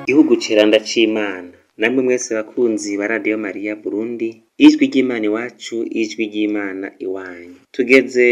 Gihugu ceranda c'Imana, namwe mwese bakunzi ba Radiyo Mariya Burundi, ijwi ry'Imana iwacu, ijwi ry'Imana iwanyu. Tugeze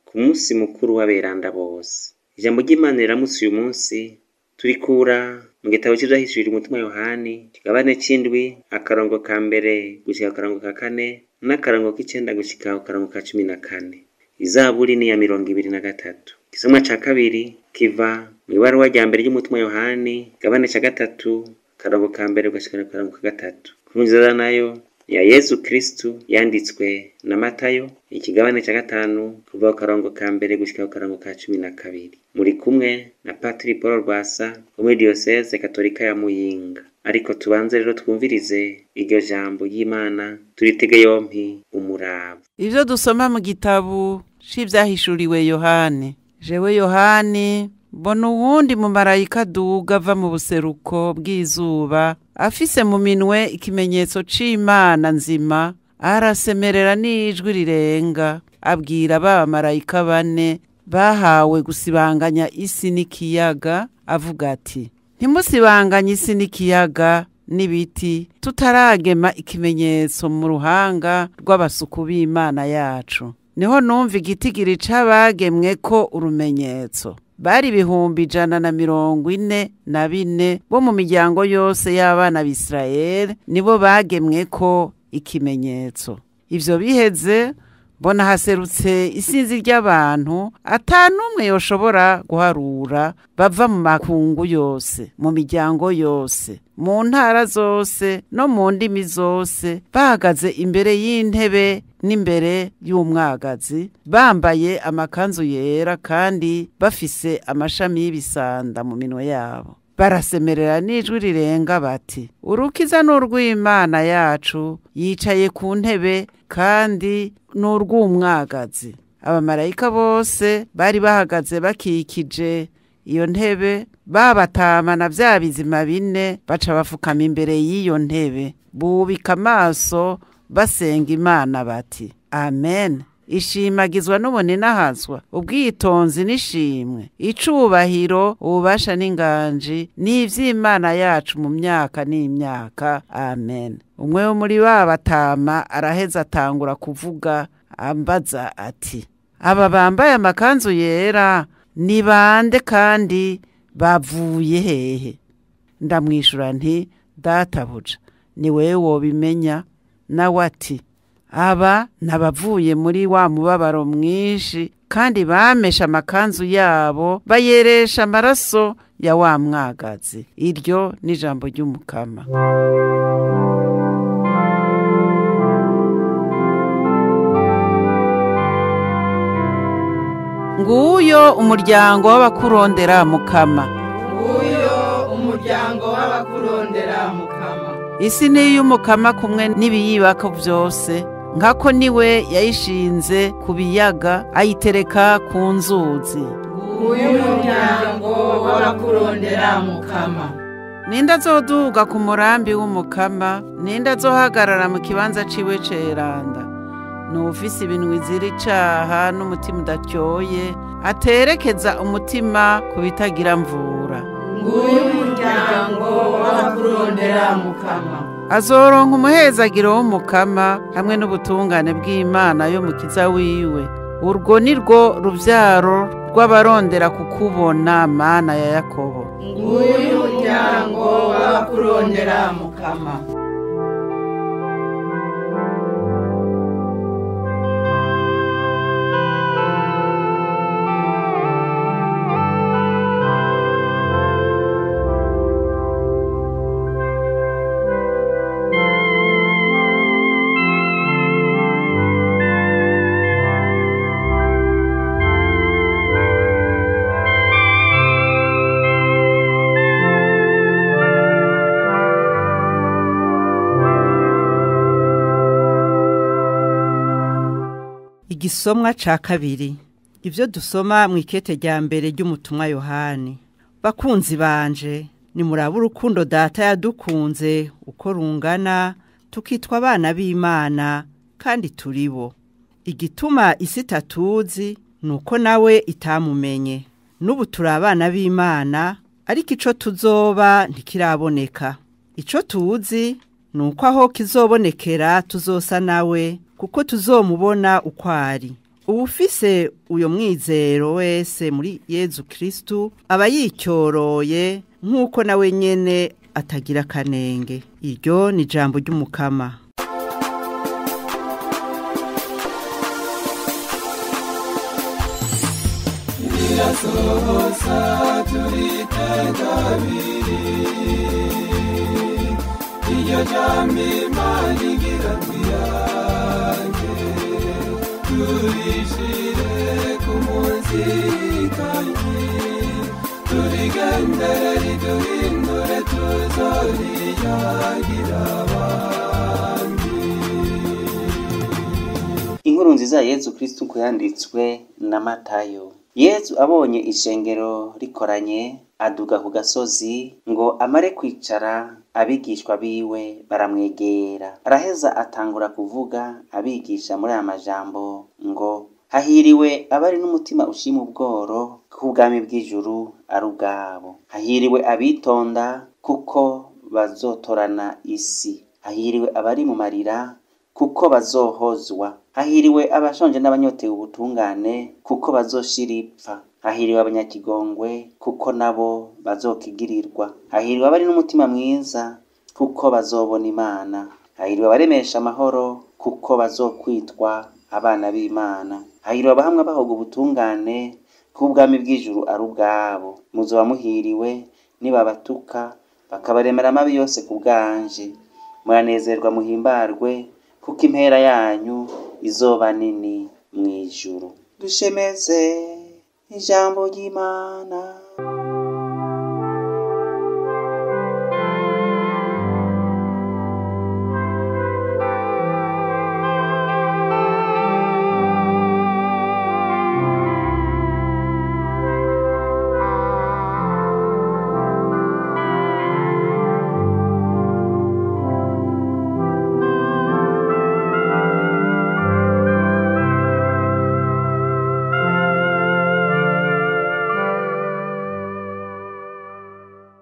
ku munsi mukuru w'aberanda bose. Ijambo ry'Imana riramutse uyu munsi turikura mu gitabo c'Ivyahishuriwe umutumwa Yohani, kigabane c'indwi, akarongo ka mbere gushika ku karongo ka kane, n'akarongo k'icenda gushika ku karongo ka 14. Izaburi ni iya 23. Igisomwa ca kabiri kiva mw'ibaruwa rya mbere ry'umutumwa Yohani, kigabane ca gatatu, akarongo ka mbere gushika ku karongo ka gatatu. Inkuru nziza nayo ya Yezu Kristu yanditswe na Matayo, ikigabane ca gatanu, kuva ku karongo ka mbere gushika ku karongo ka 12. Muri kumwe na Patiri Paul Rwasa wo muri Diyoseze Katolika ya Muyinga. Ariko tubanze rero twumvirize iryo jambo ry'Imana, turitege yompi umurava. Ivyo dusoma mu gitabo c'ivyahishuriwe Yohani. Jewe Yohani mbona uwundi mumarayika aduga ava mu buseruko bw'izuba, afise mu minwe ikimenyetso c'Imana nzima, arasemerera n'ijwi rirenga, abwira ba bamarayika bane bahawe gusibanganya isi n'ikiyaga, avuga ati: ntimusibanganye isi n'ikiyaga n'ibiti, tutaragema ikimenyetso mu ruhanga rw'abasuku b'Imana yacu. Niho numva igitigiri c'abagemwe ko urumenyetso. Bari 144,000 bo mu miryango yose y'abana b'Isirayeli, nibo bagemwe ko ikimenyetso. Ivyo biheze, mbona haserutse isinzi ry'abantu ata n'umwe yoshobora guharura, bava mu makungu yose, mu miryango yose, mu ntara zose no mu ndimi zose, bahagaze imbere y'intebe n'imbere y'umwagazi, bambaye amakanzu yera kandi bafise amashami y'ibisanda mu minwe yabo. Barasemerera n'ijwi rirenga bati: urukiza n'urw'Imana yacu yicaye ku ntebe, kandi n'urw'umwagazi. Abamarayika bose bari bahagaze bakikije iyo ntebe, babatama na vya bizima bine, baca bafukama imbere y'iyo ntebe, bubika amaso basenga Imana bati: amen. Ishimagizwa n'ubuninahazwa, ubwitonzi n'ishimwe, icubahiro, ububasha n'inganji, n'ivy'Imana yacu mu myaka n'imyaka. Amen. Umwe wo muri ba batama araheza atangura kuvuga, ambaza ati: aba bambaye amakanzu yera ni bande kandi bavuye hehe? Ndamwishura nti: databuja, ni wewe wobimenya. Nawe ati: aba nabavuye muri wa mubabaro mwinshi, kandi bamesha amakanzu yabo bayeresha amaraso ya wa mwagazi. Iryo ni ijambo ry'Umukama. Nguyo umuryango w'abakurondera Mukama. Nguyo umuryango w'abakurondera Mukama. Isi ni iy'Umukama kumwe n'ibiyibako vyose, nkako niwe yayishinze ku biyaga, ayitereka ku nzuzi. Nguyu umuryango w'abakurondera Mukama. Ninde azoduga ku murambi w'Umukama? Ninde azohagarara mu kibanza ciwe ceranda? Nuwufise ibintu bizira icaha n'umutima udatyoye, aterekeza umutima ku bitagira mvura. Nguyu umuryango w'abakurondera Mukama. Azoronka umuhezagiro w'Umukama hamwe n'ubutungane bw'Imana yo mukiza wiwe. Urwo ni rwo ruvyaro rw'abarondera kukubona, Mana ya Yakobo. Nguyu umuryango w'abakurondera Mukama. Igisomwa ca kabiri. Ivyo dusoma mw'ikete rya mbere ry'umutumwa Yohani. Bakunzi banje, nimurabe urukundo data yadukunze uko rungana, tukitwa abana b'Imana kandi turibo. Igituma isi itatuzi nuko nawe itamumenye. N'ubu turi abana b'Imana, Ariko ico tuzoba ntikiraboneka. Ico tuzi ni uko aho kizobonekera tuzosa nawe, kuko tuzomubona uko ari. Uwufise uyo mwizero wese muri Yezu Kristu aba yicyoroye nk'uko nawe nyene atagira kanenge. Iryo ni ijambo ry'Umukama. Irasohoza turitegabiri, iryo jambo Imana igira tuyange, turishire ku munzikanyi, turigendere riduhindure tuzoriyagira abandi. Inkuru nziza ya Yezu Kristu uko yanditswe na Matayo. Yezu abonye ishengero rikoranye, aduga ku gasozi ngo amare kwicara, abigishwa biwe baramwegera. Araheza atangura kuvuga abigisha muri aya majambo ngo: hahiriwe abari n'umutima ushima ubworo, kuko ubwami bw'ijuru ari ubwabo. Hahiriwe abitonda, kuko bazotorana isi. Hahiriwe abari mu marira, kuko bazohozwa. Hahiriwe abashonje n'abanyotewe ubutungane, kuko bazoshira ipfa. Hahiriwe abanyakigongwe, kuko nabo bazokigirirwa. Hahiriwe abari n'umutima mwiza, kuko bazobona Imana. Hahiriwe abaremesha amahoro, kuko bazokwitwa abana b'Imana. Hahiriwe abahamwa bahoga ubutungane, kuko ubwami bw'ijuru ari ubwabo. Muzoba muhiriwe nibabatuka, bakabaremera amabi yose ku bwanje. Muranezerwa muhimbarwe, kuko impera yanyu izoba nini mw'ijuru. Dushemeze ijambo ry'Imana.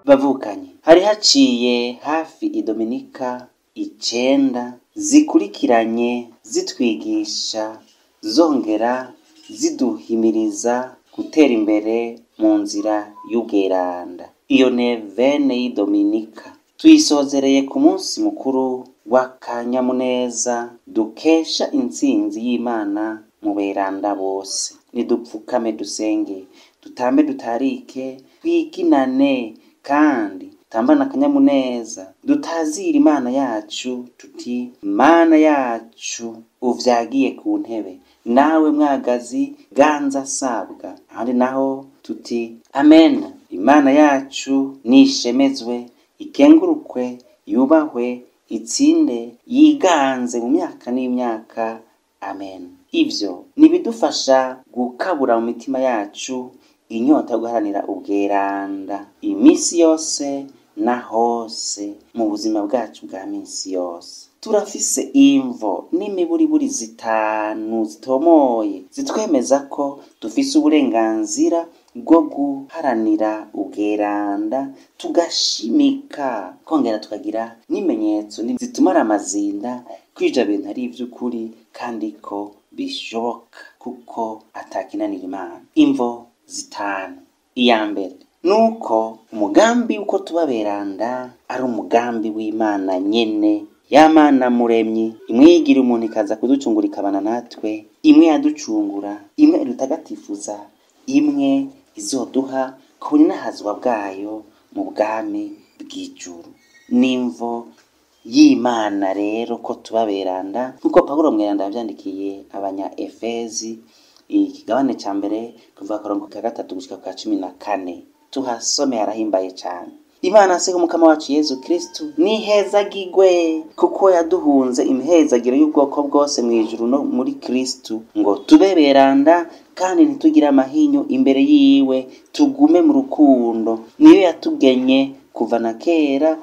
Bavukanye, hari haciye hafi idominika 9 zikurikiranye zitwigisha zongera ziduhimiriza gutera imbere mu nzira y'ubweranda. Iyo nevene y'idominika tuyisozereye ku munsi mukuru w'akanyamuneza dukesha intsinzi y'Imana mu beranda bose. Nidupfukame dusenge, dutambe dutarike, twiginane kandi tambana akanyamuneza, dutazira Imana yacu tuti: Mana yacu uvyagiye ku ntebe, nawe mwagazi ganza sabwa. Ahandi naho tuti: Amen. Imana yacu nishemezwe, ikengurukwe, yubahwe, itsinde, yiganze mu myaka n'imyaka. Amen. Ivyo nibidufasha gukabura mu mitima yacu inyota yo guharanira ubweranda iminsi yose na hose mu buzima bwacu bwa minsi yose. Turafise imvo n'imiburiburi 5 zitomoye zitwemeza ko dufise uburenganzira bwo guharanira ubweranda, tugashimika, kongera tukagira n'ibimenyetso zitumara amazinda kw'ivyo bintu ari ivy'ukuri kandi ko bishoboka, kuko atakinanira Imana. Imvo 5. Iya mbere nuko umugambi uko tubaberanda ari umugambi w'Imana nyene, ya Mana muremyi, imwe yigira umuntu ikaza kuducungura ikabana natwe, imwe yaducungura, imwe idutagatifuza, imwe izoduha kubunahazwa bwayo mu bwami bw'ijuru. Nimvo y'Imana rero ko tubaberanda, nkuko Pawulo mweranda yavyandikiye abanya Efezi ikigabane ca mbere kuva akarongo ka 3 gushika ka 14. Tuhasome, arahimbaye cane. Imana se umukama wacu Yezu Kristu nihezagigwe, kuko yaduhunze imihezagiro y'ubwoko bwose mu ijuru no muri Kristu, ngo tube beranda kandi ntitugire amahinyu imbere yiwe, tugume mu rukundo. Niyo yatugenye kuva na kera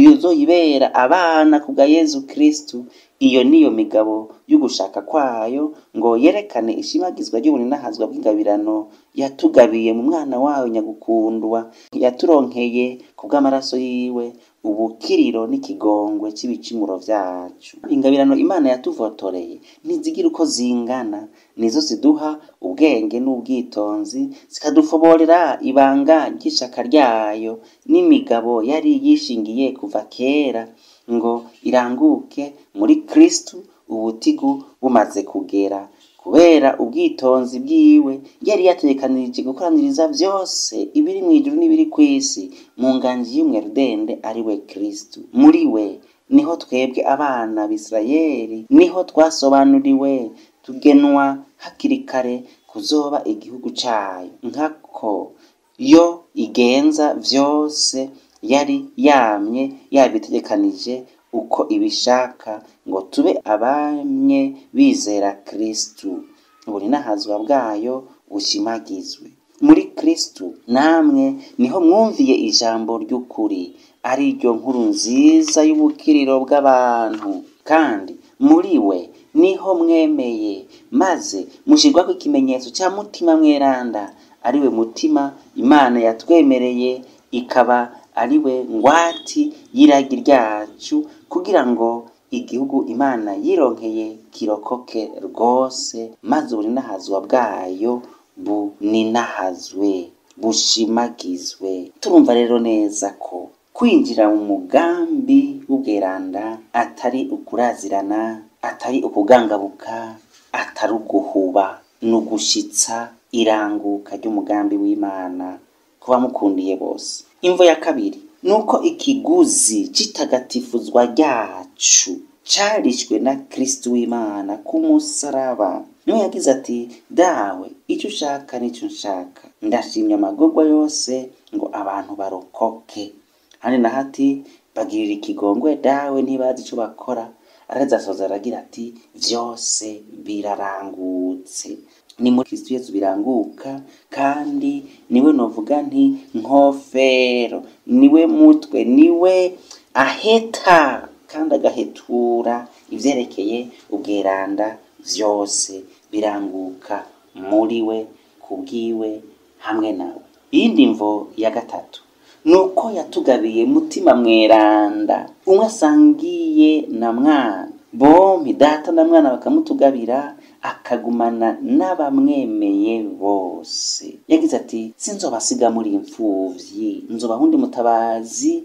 kuzoyibera abana kubwa Yezu Kristu. Iyo niyo migabo y'ugushaka kwayo, ngo yerekane ishimagizwa ry'ubuninahazwa bw'ingabirano yatugabiye mu mwana wayo nyagukundwa, yaturonkeye kubw'amaraso yiwe ubukiriro n'ikigongwe c'ibicumuro vyacu. Ingabirano Imana yatuvotoreye ntizigira uko zingana, nizo ziduha ubwenge n'ubwitonzi, zikadufoborera ibanga ry'ishaka ryayo n'imigabo yari yishingiye kuva kera, ngo iranguke muri Kristu ubutigu bumaze kugera. Kubera ubwitonzi bwiwe yari yategekanije gukoraniriza vyose ibiri mw'ijuru n'ibiri kw'isi mu nganji y'umwe rudende ari we Kristu. Muri we niho twebwe abana b'Isirayeli niho twasobanuriwe tugenwa hakiri kare kuzoba igihugu cayo, nkako yo igenza vyose yari yamye yabitegekanije uko ibishaka, ngo tube abamye bizera Kristu. Ubuninahazwa bwayo bushimagizwe muri Kristu. Namwe niho mwumviye ijambo ry'ukuri, ari ryo nkuru nziza y'ubukiriro bw'abantu, kandi muri we niho mwemeye, maze mushirwako ikimenyetso ca Mutima Mweranda, ari we mutima Imana yatwemereye, ikaba ari we ngwati y'iragi ryacu, kugira ngo igihugu Imana yironkeye kirokoke rwose, maze ubuninahazwa bwayo buninahazwe bushimagizwe. Turumva rero neza ko kwinjira mu mugambi w'ubweranda atari ukurazirana, atari ukugangabuka, atari uguhuba, ni ugushitsa iranguka ry'umugambi w'Imana kuba mukundiye bose. Imvo ya kabiri nuko ikiguzi c'itagatifuzwa ryacu carishwe na Kristu w'Imana ku musaraba. Niwe yagize ati: dawe, icyo ushaka nicyo nshaka, ndashimye amagorwa yose ngo abantu barokoke. Handi naho ati: bagirira ikigongwe dawe, ntibazi ico bakora. Araheza asoza aragira ati: vyose birarangutse. Ni muri Kristu Yezu biranguka, kandi niwe novuga nti nkofero, niwe mutwe, niwe aheta kandi agahetura ivyerekeye ubweranda vyose biranguka muri we, kubwiwe, hamwe nawe. Iyindi mvo ya gatatu nuko yatugabiye Mutima Mweranda, umwe asangiye na mwana, bompi data na mwana bakamutugabira, akagumana n'abamwemeye bose. Yagize ati: sinzobasiga muri imfuvyi, nzobaha undi mutabazi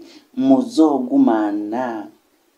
muzogumana,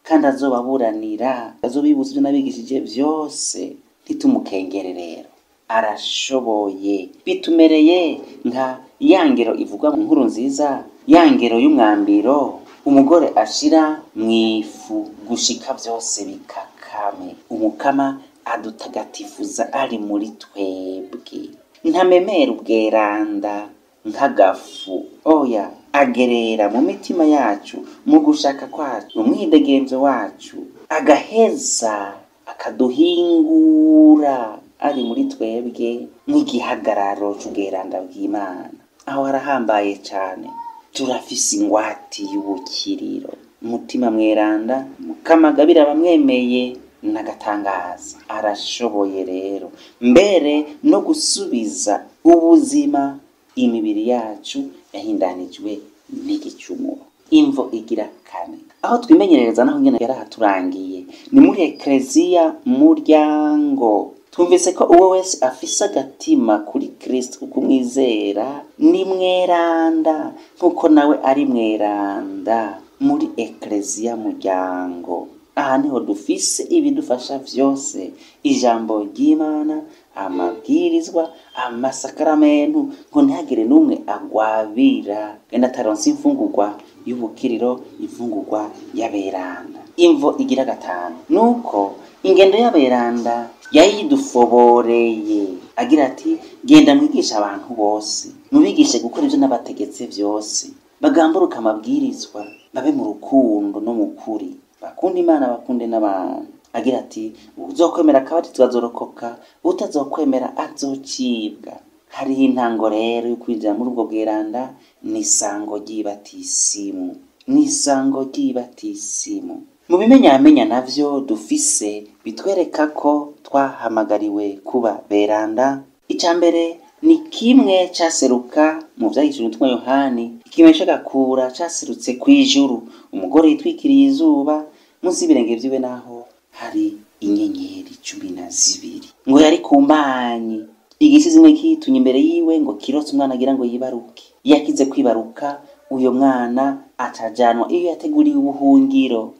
kandi azobaburanira, azobibutsa ivyo nabigishije vyose. Ntitumukengere rero, arashoboye. Bitumereye nka ya ngero ivugwa mu nkuru nziza, ya ngero y'umwambiro umugore ashira mw'ifu gushika vyose bikakame. Umukama adutagatifuza ari muri twebwe, ntamemera ubweranda nk'agafu, oya, agerera mu mitima yacu, mu gushaka kwacu, mu mwidegemvyo wacu, agaheza akaduhingura ari muri twebwe nk'igihagararo c'ubweranda bw'Imana. Aho harahambaye cane, turafise ingwati y'ubukiriro. Mutima Mweranda Mukama agabira abamwemeye n'agatangaza. Arashoboye rero mbere no gusubiza ubuzima imibiri yacu yahindanijwe n'igicumuro. Imvo igira kane, aho twimenyerereza naho nyene yarahaturangiye, ni muri Ekleziya muryango. Twumvise ko uwo wese afise agatima kuri Kristu kumwizera ni mweranda, nkuko nawe ari mweranda muri Ekleziya muryango. Aha niho dufise ibidufasha vyose, ijambo ry'Imana, amabwirizwa, amasakaramentu, ngo ntihagire n'umwe agwabira genda ataronse imfungurwa y'ubukiriro, imfungurwa y'aberanda. Imvo igira gatanu nuko ingendo y'aberanda yayidufoboreye, agira ati: genda mwigisha abantu bose, mubigishe gukora ivyo nabategetse vyose, bagamburuka amabwirizwa, babe mu rukundo no mu kuri, bakunde Imana bakunde n'abantu. Agira ati: uzokwemera akabatizwa azorokoka, utazokwemera azocibwa. Hariho intango rero yo kwinjira muri ubwo bweranda, ni isango ry'ibatisimu. Mw'isango ry'ibatisimu. Mu bimenyamenya navyo dufise bitwereka ko twahamagariwe kuba beranda, ica mbere ni kimwe caseruka mu vyahishuriwe umutumwa Yohani, ikimenyetso c'agakura caserutse kw'ijuru, umugore yitwikiriye izuba, munsi y'ibirenge vyiwe naho hari inyenyeri 12. Ngo yari ku mbanyi, igisizi kimwe kitumye imbere yiwe ngo kirotse umwana agira ngo yibaruke. Iyo akize kwibaruka, uyo mwana acajanwa iyo yateguriwe ubuhungiro.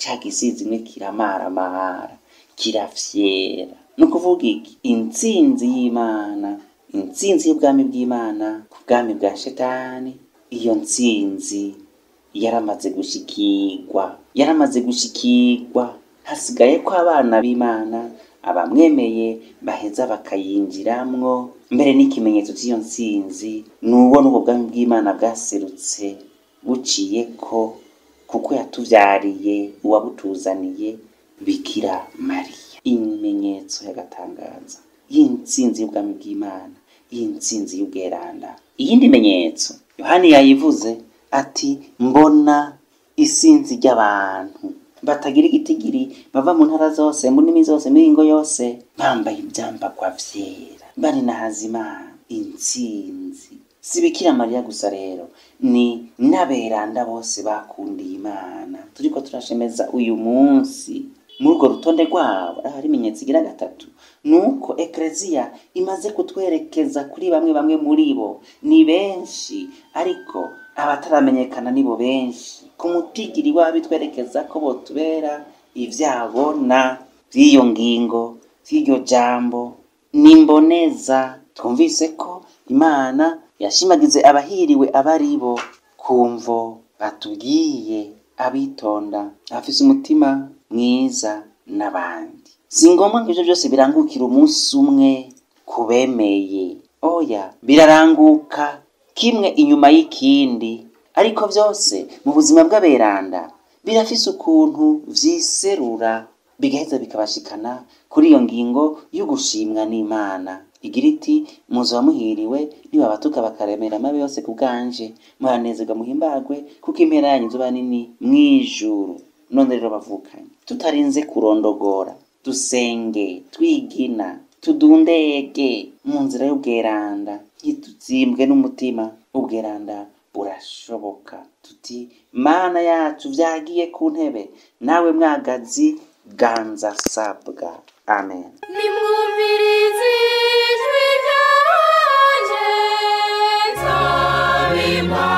Ca gisizi kimwe kiramaramara, kirafyera. Ni ukuvuga iki? Intsinzi y'Imana, intsinzi y'ubwami bw'Imana ku bwami bwa Shetani, iyo ntsinzi yaramaze gushikirwa, yaramaze gushikirwa. Hasigaye ko abana b'Imana abamwemeye baheza bakayinjiramwo. Mbere n'ikimenyetso cy'iyo ntsinzi nuwo n'ubwo bwami bw'Imana bwaserutse buciye ko, kuko yatuvyariye uwabutuzaniye Bikira Mariya. Ibimenyetso y'agatangaza y'intsinzi y'ubwami bw'Imana, y'intsinzi y'ubweranda. Iyindi menyetso Yohani yayivuze ati mbona isinzi ry'abantu batagira igitigiri, bava mu ntara zose, mu ndimi zose, miringo yose, bambaye ivyambagwa vyera, bari na Hazimana. Intsinzi si Bikira Mariya gusa rero, ni n'aberanda bose bakundiye Imana turiko turashemeza uyu munsi. Muri urwo rutonde rwabo hari ibimenyetso igira gatatu, nuko Ekleziya imaze kutwerekeza kuri bamwe bamwe muri bo. Ni benshi, ariko abataramenyekana nibo benshi. Ku mutigiri w'abitwerekeza ko botubera ivyabona vy'iyo ngingo, vy'iryo jambo nimboneza. Twumvise ko Imana yashimagize abahiriwe abaribo kumvo batubwiye, abitonda, abafise umutima mwiza n'abandi. Si ngombwa ngo ivyo vyose birangukire umunsi umwe kubemeye, oya, biraranguka kimwe inyuma y'ikindi, ariko vyose mu buzima bw'aberanda birafise ukuntu vyiserura bigaheza bikabashikana kuri iyo ngingo y'ugushimwa n'Imana. Igira iti muzoba muhiriwe nibabatuka bakaremera amabi yose ku bwanje, muranezerwa muhimbagwe kuko impera yanyu izoba nini mw'ijuru. None rero bavukanye, tutarinze kurondogora, dusenge, twigina, tudundege mu nzira y'ubweranda, ntituzimbwe n'umutima. Ubweranda burashoboka. Tuti Mana yacu vyagiye ku ntebe, nawe mwagazi ganza sabwa. Amen. Nimwumvirize ijwi ryanje, nsaba Imana.